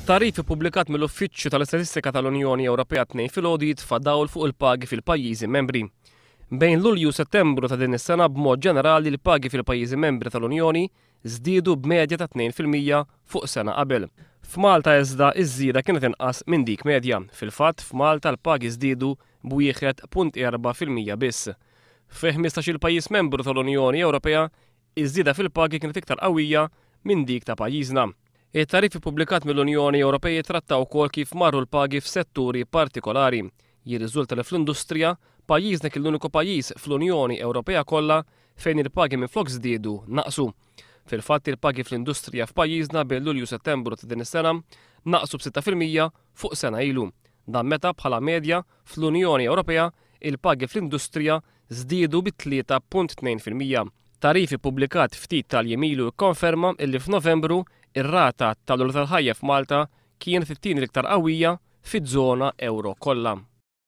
Tagħrif ippubblikat mill-Uffiċċju tal-Istatistika tal-Unjoni Ewropea t-Tnejn filgħodu jitfa' dawl fuq il-pagi fil-pajjiżi membri. Bejn Lulju u Settembru ta' din is-sena b'mod ġenerali l-pagi fil-pajjiżi membri tal-Unjoni żdiedu b'medja ta' 2% fuq sena qabel. F'Malta iżda iż-żieda kienet inqas minn dik medja. Fil-fatt f'Malta l-pagi żdiedu b'1.4% biss. Fi 15-il pajjiż membru tal-Unjoni Ewropea iż-żieda fil-pagi kienet iktar qawwija minn dik ta' pajjiżna. It-tagħrif ippubblikat mill-Unjoni Ewropea jitratta wkoll kif marru l-pagi f'setturi partikolari. Jirriżulta li fl-industrija, pajjiżna kien l-uniku pajjiż fl-Unjoni Ewropea kollha fejn il-pagi minflok żdiedu, naqsu. Fil-fatt il-pagi fl-industrija f'pajjiżna bejn Lulju u Settembru ta' din is-sena naqsu b'6% fuq sena ilu. Dan meta bħala medja fl-Unjoni Ewropea il-pagi fl-industrija żdiedu bi 3.2%. Tagħrif ippubblikat ftit tal-jiem ilu kkonferma illi f'Novembru ir-rata tal-għoli tal-ħajja f'Malta kienet it-tieni l-iktar qawwija fiż-żona ewro kollha.